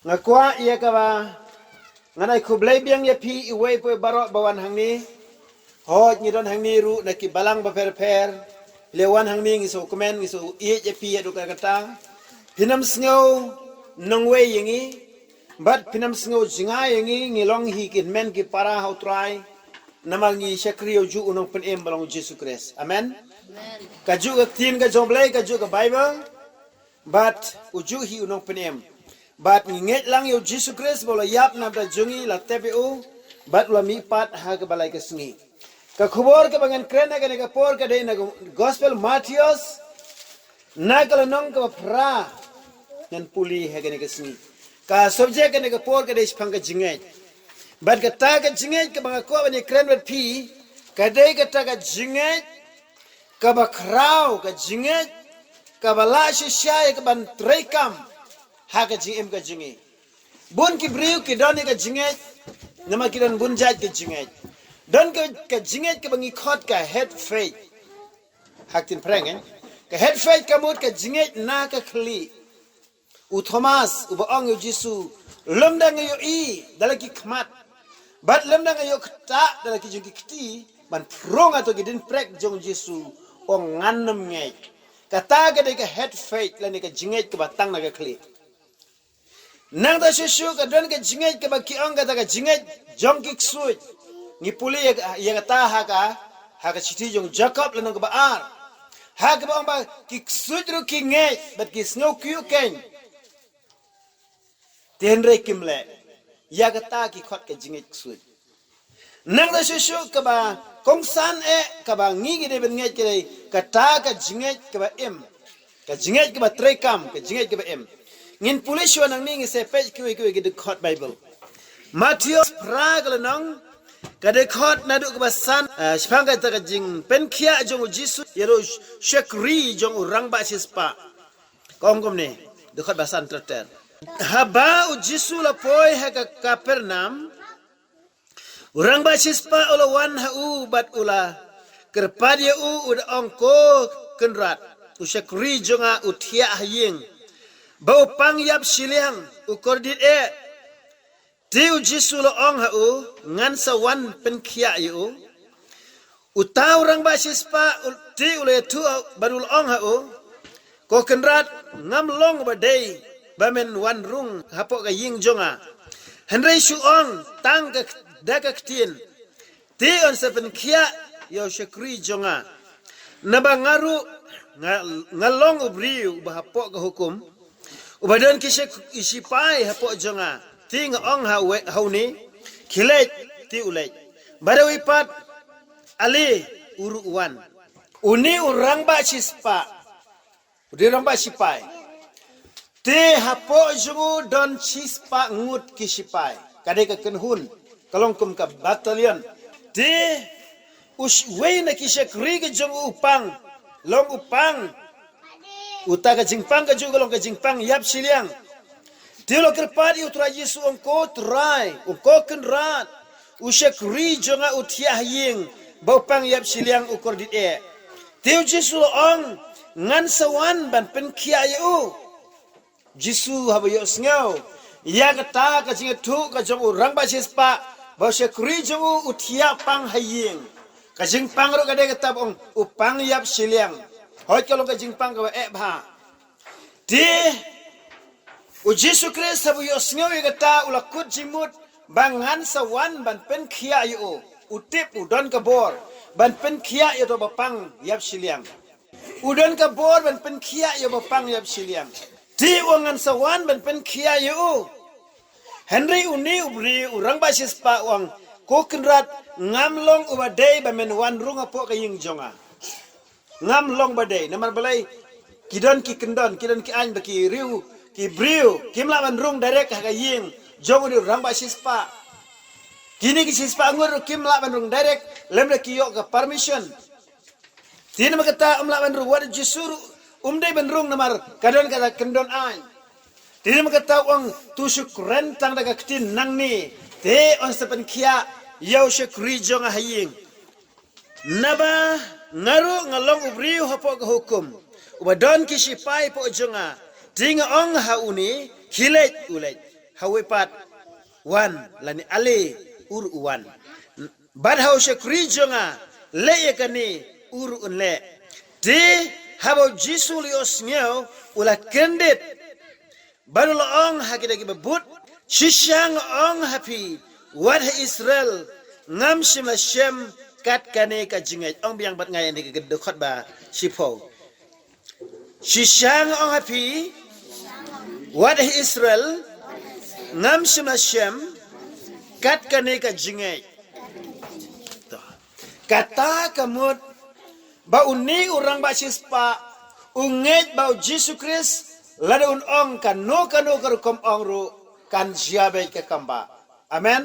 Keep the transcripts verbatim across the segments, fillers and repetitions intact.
Nga kwah ïa kaba ngan ai khublei biang ïa phi iwei pa iwei baroh ba wan hangne. Hooid, ngi don hangne ruh na ki balang bapher bapher. Leh wan hangne ngi sngewkmen, ngi sngew ïeit ïa phi ïa duh katta katta. Phin ym sngew nongwei ïa ngi bad phin ym sngew jngai ïa ngi, ngi long hi ki hynmen ki para ha U Trai. Namar ngi shakri ïa ujuh u Nongpynim ba long U Jisu Khrist. Amen. Kajuh ka ktien ka jong U Blei, kajuh ka Baibl. Bad ujuh hi u Nongpynim. Bad ngi ngeit lang ïa U Jisu Khrist ba u la ïap na bynta jong ngi, la tep ïa u bad u la mihpat ha kaba lai ka sngi. Ka khubor kaba ngan kren ha kane ka por ka dei na Gospel Mathaios, na ka lynnong kaba phra. Ngan pule ha kane ka sngi. Ka subject kane ka por ka dei shaphang ka jingngeit. Bad kata ka jingngeit kaba nga kwah ban ïakren bad phi ka dei kata ka jingngeit kaba khraw, ka jingngeit kaba lah shisha ïa kaban treikam ha ka jingim ka jong ngi. Bun ki briew ki don ïa ka jingngeit, namar ki don bun jait ka jingngeit. Don ka, ka jingngeit kaba ngi khot ka head faith. Ha ka ktien Phareng, eh? Ka head faith ka mut ka jingngeit na ka khlieh. U Thomas uba ong ïa U Jisu, lymda nga ïohi da la ki khmat bad lymda nga ïoh ktah da la ki jong ki kti ban pyrshang ïa to ki dienprek jong U Jisu, ong ngan ym ngeit. Kata ka dei ka head faith lane ka jingngeit kaba tang na ka khlieh. Nangta shuh shuh ka don ka jingngeit kaba ki ong kata ka jingngeit jong ki ksuid. Ngi pule ïa, ïa kata ha ka, ha ka shithi jong Jakob lynnong kaba ar. Ha kaba ong ba ki ksuid ruh ki ngeit bad ki sngew kyiuh keiñ. Te hynrei kim leh. Ïa kata ki khot ka jingngeit ksuid. Nangta shuh shuh kaba kongsan eh kaba ngi ngi dei ban ngeit ka dei kata ka jingngeit kaba im. Ka jingngeit kaba treikam, ka jingngeit kaba im. Ngin pule shuwa nangne, ngin sa peit kiwei kiwei ki dkhot Baibl. Mathaios phra ka lynnong, ka dkhot naduh kaba san, ah, shaphang kata ka jingpynkhiah jong U Jisu ïa u shakri jong u rangbah shispah. Ka ong kumne, dkhot ba san ter ter. Haba U Jisu u la poi ha ka Kapernaum, u rangbah shispah u la wan ha u bad u la kyrpad ïa u, u da ong, ko Kynrad, u shakri jong nga u thiah ha ïing ba u pang ïap shiliang, u kordit eh. Te U Jisu u la ong ha u, ngan sa wan pynkhiah ïa u. Uta u rangbah shispah u, te u la ïathuh bad u la ong ha u, ko Kynrad, ngam long uba dei ba men wan rung hapoh ka ïing jong nga. Hynrei shu ong tang ka, da ka ktien, te yn sa pynkhiah ïa u shakri jong nga. Naba nga ruh nga, nga long u briew uba hapoh ka hukum, uba don ki shak-, ki shipai hapoh jong nga. Te nga ong ha u, ha une, khie leit, te u leit. Bad ha uwei pat, ale, u ruh u wan. Une u rangbah shispah, u dei rangbah shipai. Te hapoh jong u don shispah ngut ki shipai. Ka dei ka kynhun, ka long kum ka battalion. Te uwei na ki shakri ka jong u u pang, long u pang. Uta ka jingpang ka jong u ka long ka jingpang ïap shiliang. Te u la kyrpad ïa U Trai Jisu, ong, ko Trai, ong, ko Kynrad, u shakri jong nga u thiah ha ïing ba u pang ïap shiliang, u kordit eh. Te U Jisu u la ong, ngan sa wan ban pynkhiah ïa u. Jisu haba ïohsngew ïa kata ka jingïathuh ka jong u rangbah shispah ba u shakri jong u u thiah pang ha ïing. Ka jingpang ruh ka dei kata ba ong u pang ïap shiliang. Hooid, ka long ka jingpang kaba eh bha. Te U Jisu Khrist haba u ïohsngew ïa kata u la kut jingmut ba ngan sa wan ban pynkhiah ïa u. U tip u don ka bor ban pynkhiah ïa uto ba pang ïap shiliang. U don ka bor ban pynkhiah ïa u ba pang ïap shiliang. Te u ong ngan sa wan ban pynkhiah ïa u. Hynrei une u briew, u rangbah shispah u ong, ko Kynrad, ngam long uba dei ba men wan rung hapoh ka ïing jong nga. Ngam long ba dei, namar balei, ki don ki kyndon, ki don ki aiñ ba ki riew, ki briew kim lah ban rung direct ha ka ïing jong une u rangbah shispah. Kine ki shispah ngut ruh kim lah ban rung direct lymda ki ïoh ka permission. Te namar kata um lah ban rung, wat U Jisu ruh um dei ban rung namar ka don kata kyndon aiñ. Te namar kata u ong, to shu kren tang da ka ktien nangne, te yn sa pynkhiah ïa u shakri jong nga ha ïing. Naba nga ruh nga long u briew hapoh ka hukum, uba don ki shipai hapoh jong nga. Te nga ong ha une, khie leit, u leit. ha uwei pat, wan, lane ale, u ruh u wan. Bad ha u shakri jong nga, leh ïa kane, u ruh un leh. Te haba u Jisu u la ïohsngew, u la kyndit, bad u la ong ha kita kiba bud, shisha nga ong ha phi, wat ha Israel, ngam shym la shem kat kane ka jingngeit. Ong biang bad nga ïa kane ka dkhot ba shiphew. Shisha nga ong ha phi, wat ha Israel, ngam shym la shem kat kane ka jingngeit. To. Kata ka mut ba une u rangbah shispah u ngeit ba u Jisu Khrist, lada un ong kano kano ka rukom ong ruh, kan jia beit ka kam ba. Amen.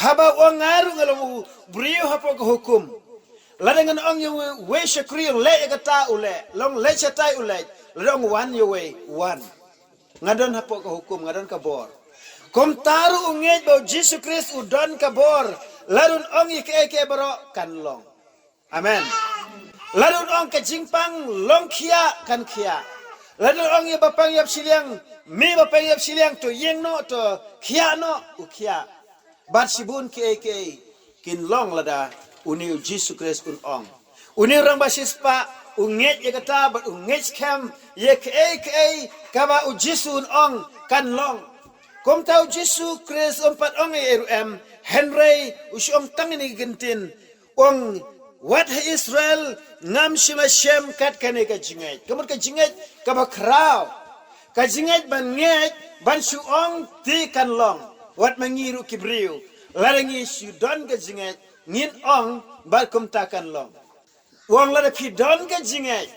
Haba u ong nga ruh nga long u briew hapoh ka hukum. Lada ngan ong ïa uwei shakri ong leh ïa kata, u leh. Long leh shatai, u leh. Lada ong wan ïa uwei, wan. Nga don hapoh ka hukum, nga don ka bor. Kumta ruh u ngeit ba u Jisu Khrist u don ka bor, lada un ong ïa kaei kaei baroh, kan long. Amen. Lada un ong ka jingpang long khia, kan khia. Lada un ong ïa ba pang ïap shiliang, me ba pang ïap shiliang, to ïeng noh, to khia noh, u khia. Bad shibun kiei kiei kin long lada une u Jisu Khrist un ong. Une u rangbah shispah u ngeit ïa kata bad u ngeit skhem ïa kaei kaei kaba u Jisu un ong kan long. Kumta u Jisu Khrist um pat ong ei ei ruh em, hynrei u shu ong tang ïa kane ka kyntien, ong, wat ha Israel, ngam shym la shem kat kane ka jingngeit. Ka mut ka jingngeit kaba khraw. Ka jingngeit ban ngeit, ban shu ong te kan long. Wat ma ngi ruh ki briew, lada ngi shu don ka jingngeit, ngin ong bad kumta kan long. U ong lada phi don ka jingngeit,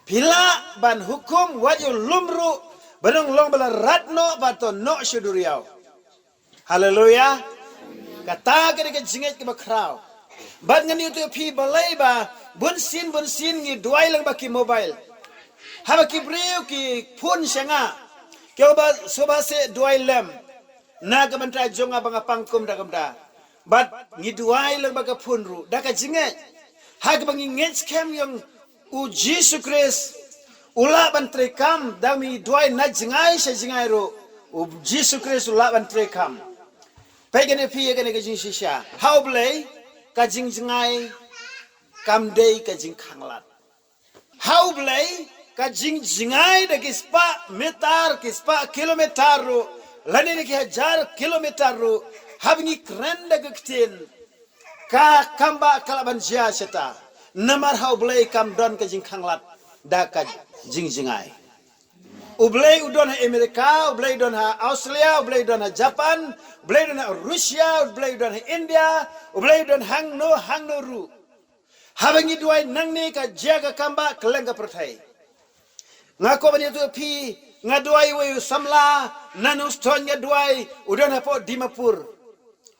phi lah ban hukum wat ïa u lum ruh, ban ong long ba la rat noh bad to noh sha duriaw. Haleluya. Kata ka dei ka jingngeit kaba khraw. Bad ngan ïathuh ïa phi balei ba bunsien bunsien ngi duwai lang bad ki mobile. Haba ki briew ki phone sha nga, ki ong ba sngewbha seh duwai lem na ka bynta jong nga ba nga pang kumta kumta. Bad ngi duwai lang bad ka phone ruh da ka jingngeit. Ha kaba ngi ngeit skhem ïa u Jisu Khrist u lah ban treikam, dang ngi duwai na jngai sha jngai ruh, u Jisu Khrist u lah ban treikam. Peit kane phi ïa kane ka jingshisha. Ha U Blei ka jingjngai kam dei ka jingkhanglad. Ha U Blei ka jingjngai da ki spah meter, ki spah kilometer ruh, lane da ki hajar kilometer ruh, haba ngi kren da ka ktien, ka kam ba ka lah ban jia shata. Namar ha U Blei kam don ka jingkhanglad da ka jingjngai. U Blei u don ha Amerika, U Blei u don ha Australia, U Blei u don ha Japan, U Blei u don ha Russia, U Blei u don ha India, U Blei u don hangno hangno ruh. Haba ngi duwai nangne ka jia ka kam ba kylleng ka pyrthei. Nga kwah ban ïathuh ïa phi, nga duwai uwei u samla na Nongstoiñ, nga duwai u don hapoh Dimapur.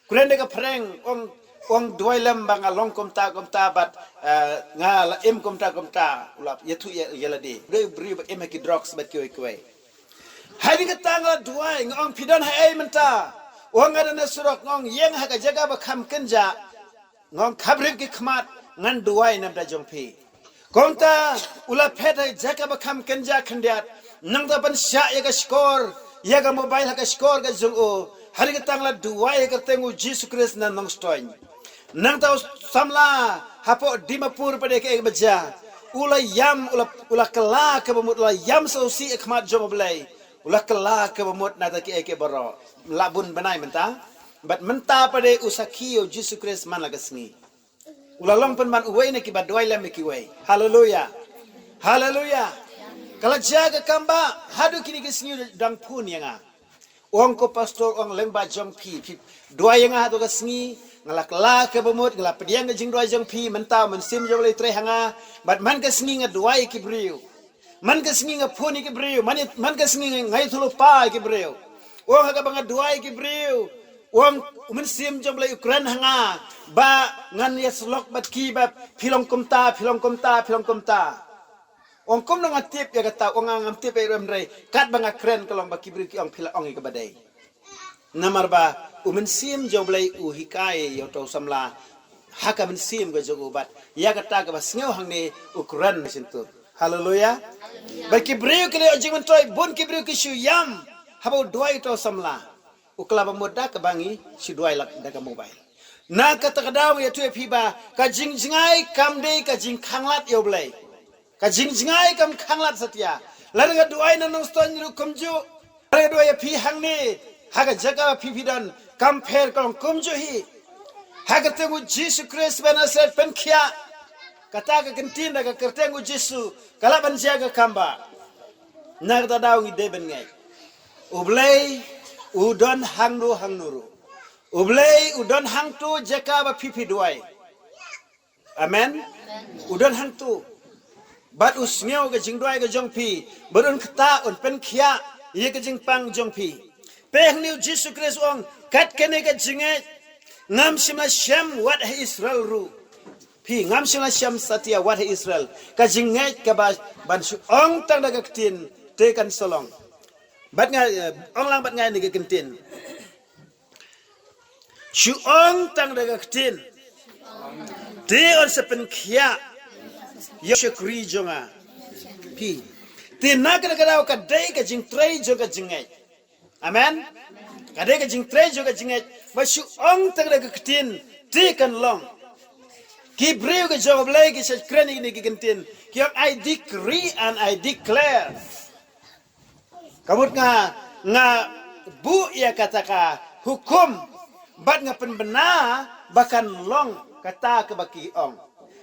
Kren da ka phareng, ong, ong duwai lem ba nga long kumta kumta bad, eh, nga la im kumta kumta, u la ïathuh ïa, ïa lade. U dei u briew ba im ha ki drugs bad kiwei kiwei. Hadien kata nga la duwai, nga ong phi don haei mynta? Ong nga don ha surok, nga ong ïeng ha ka jaka ba kham kynjah. Nga ong khapbrip ki khmat, ngan duwai na bynta jong phi. Kumta u la phet ha jaka ba kham kynjah khyndiat. Nangta pynshah ïa ka shkor, ïa ka mobile ha ka shkor ka jong u. Hadien kata nga la duwai ha ka kyrteng u Jisu Khrist na Nongstoiñ. Nangta u samla hapoh Dimapur pat ïa kaei ba jia. U la ïam, u la, u la kylla kaba mut, u la ïam sngewsih ha khmat jong U Blei. U la kylla kaba mut na kita kiei kiei baroh. La bun bnai mynta. Bad mynta pat u sakhi ïa u Jisu Khrist man la ka sngi. U la long pynban uwei na kiba duwai lem ïa kiwei. Haleluya. Haleluya. Ka la jia ka kam ba haduh kine ki sngi u dang phone ïa nga. Ong ko pastor, ong lyngba jong phi, phi duwai ïa nga haduh ka sngi, nga la kylla kaba mut, nga la pdiang ka jingduwai jong phi, mynta u Mynsiem jong U Blei u trei ha nga, bad man ka sngi nga duwai ïa ki briew. Man ka sngi nga phone ïa ki briew, man, man ka sngi nga ïathuhlypa ïa ki briew. Ong ha kaba nga duwai ïa ki briew, ong u Mynsiem jong U Blei u kren ha nga ba ngan ïasyllok bad ki ba phi long kumta, phi long kumta, phi long kumta. Ong kumno nga tip ïa kata, ong nga ngam tip ïa, hynrei katba nga kren ka long ba ki briew ki ong phi la ong ïa kaba dei. Namar ba u Mynsiem jong U Blei u hikai ïa uto u samla ha ka mynsiem ka jong u bad ïa kata kaba sngew hangne u kren shyntur. Haleluya. Bad ki briew ki la ïoh jingmyntoi, bun ki briew ki shu ïam. Haba u duwai uta u samla, u khlem mut da kaba ngi shu duwai lak da ka mobile. Na kata ka daw ngi ïathuh ïa phi ba ka jingjngai kam dei ka jingkhanglad ïa U Blei. Ka jingjngai kam khanglad satia. Lada nga duwai na Nongstoiñ ruh kumjuh. Lada nga duwai ïa phi hangne ha ka jaka ba phi phi don, kam pher ka long kumjuh hi. Ha ka kyrteng U Jisu Khrist ba Nasaret pynkhiah. Kata ka kyntien da ka kyrteng U Jisu ka lah ban jia ka kam ba. Na kata ka daw ngi dei ban ngeit. U Blei u don hangno hangno ruh. U Blei u don hangto jaka ba phi phi duwai. Amen. U don hangto. Bad u sngew ka jingduwai ka jong phi. Bad un ktah, un pynkhiah ïa ka jingpang jong phi. Peit hangne U Jisu Khrist u ong, kat kane ka jingngeit ngam shym la shem wat ha Israel ruh. Phi, ngam shym la shem satia wat ha Israel. Ka jingngeit kaba ban shu ong tang da ka ktien te kan sa long. Bad nga, eh, ong lang bad nga ïa kane ka kyntien. Shu ong tang da ka ktien. Te un sa pynkhiah ïa u shakri jong nga. Phi. Te na kata ka daw ka dei ka jingtrei jong ka jingngeit. Amen. Ka dei ka jingtrei jong ka jingngeit. Ba shu ong tang da ka ktien te kan long. Ki briew ka jong U Blei ki sa kren ïa kine ki kyntien. Ki ong, "I decree and I declare." Ka mut nga, nga buh ïa kata ka hukum bad nga pynbna ba kan long kata kaba ki ong.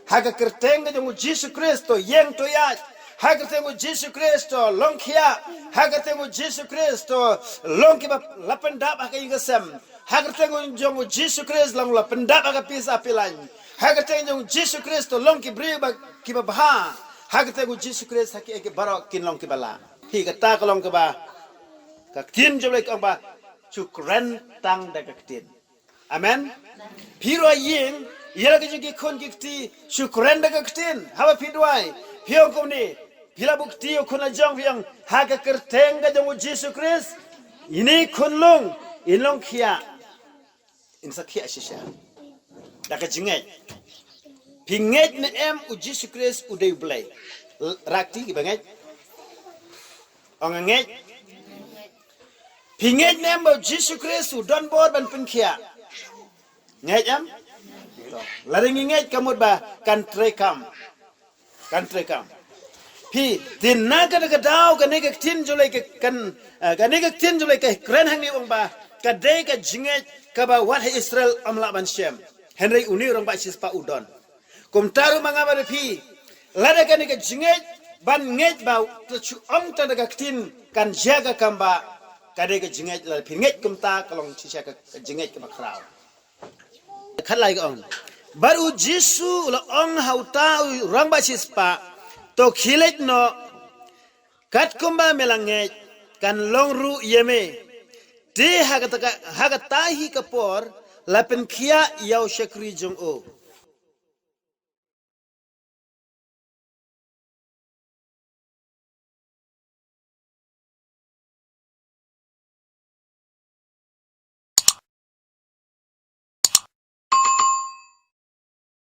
Ha ka kyrteng ka jong U Jisu Khrist to ïeng to ïaid. Ha ka kyrteng U Jisu Khrist to long khiah. Ha ka kyrteng U Jisu Khrist to long kiba la pyndap ha ka ïing ka sem. Ha ka kyrteng jong U Jisu Khrist long la pyndap ha ka pisa pilaiñ. Ha ka kyrteng jong U Jisu Khrist to long ki briew ba kiba bha. Ha ka kyrteng U Jisu Khrist ha ki, ki baroh kin long kiba la. Hi kata ka long kaba ka ktien jong U Blei ka ong ba shu kren tang da ka ktien. Amen. Phi ruh ïing, ïa la ka jong ki khun ki kti, shu kren da ka ktien. Haba phi duwai, phi ong kumne, phi la buh kti ïa u khun la jong, phi ong ha ka kyrteng ka jong U Jisu Khrist. Ine khun lung, in long khiah. In sa khiah shisha. Da ka jingngeit. Phi ngeit ne em U Jisu Khrist u dei U Blei? L-, rakti kiba ngeit. Ong ngeit. Phi ngeit ne em ba U Jisu Khrist u don bor ban pynkhiah? Ngeit em? To. Lada ngi ngeit ka mut ba kan trei kam. Kan trei kam. Phi, te na kata ka daw kane ka ktien jong U Blei ka kan, eh, kane ka ktien jong U Blei ka kren hangne ong ba ka dei ka jingngeit kaba wat ha Israel ym lah ban shem. Hynrei une u rangbah shispah u don. Kumta ruh ma nga bad phi, lada kane ka jingngeit ban ngeit ba to shu ong tang da ka ktien kan jia ka kam ba, ka dei ka jingngeit, lada phi ngeit kumta ka long shisha ka, ka jingngeit kaba khraw. Khatlai ka ong. Bad U Jisu u la ong ha uta u rangbah shispah, to khie leit noh, katkumba me la ngeit, kan long ruh ïa me. Te ha kata ka, ha kata hi ka por, la pynkhiah ïa u shakri jong u.